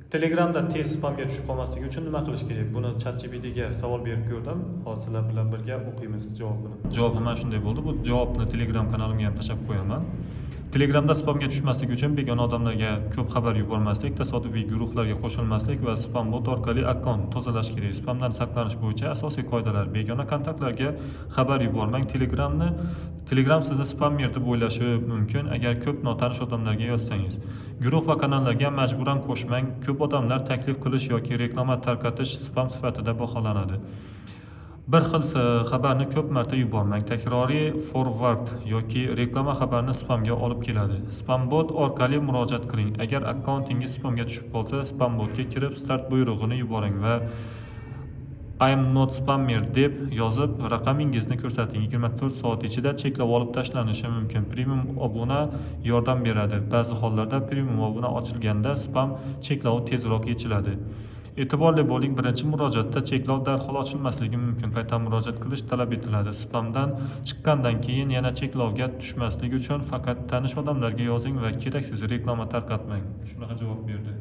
Telegramda tez spamga tushib qolmaslik uchun nima qilish kerak? Buni ChatGPTga savol berib ko'rdim. Hozir sizlar bilan birga o'qiymiz javobini. Javobi mana shunday bo'ldi. Bu javobni Telegram kanalimga ham tashlab qo'yaman. Telegramda spamga tushmaslik uchun begona odamlarga ko'p xabar yubormaslik, tasodifiy guruhlarga qo'shilmaslik va spam bot orqali akkaunt tozalash kerak. Spamdan saqlanish bo'yicha asosiy qoidalar: begona kontaktlarga xabar yubormang. Telegram sizni spammer deb o'ylashi mumkin, agar ko'p notanish odamlarga yozsangiz. Guruh va kanallarga majburan qo'shmang. Ko'p odamlar taklif qilish yoki reklama tarqatish spam sifatida baholanadi. Bir xil xabarni ko'p marta yubormang. Takroriy forward yoki reklama xabarni spamga olib keladi. Spam bot orqali murojaat qiling. Agar akkauntingiz spamga tushib qolsa, spam botga kirib, start buyrug'ini yuboring va "I'm not spammer" deb yozib, raqamingizni ko'rsating. 24 soat ichida cheklov olib tashlanishi mumkin. Premium obuna yordam beradi. Ba'zi hollarda premium obuna ochilganda spam cheklovi tezroq yechiladi. E'tiborli bo'ling, birinchi murojaatda cheklov darhol ochilmasligi mumkin. Qayta murojaat qilish talab etiladi. Spamdan chiqqandan keyin yana cheklovga tushmaslik uchun faqat tanish odamlarga yozing va keraksiz reklama tarqatmang. Shunaqa javob berdi.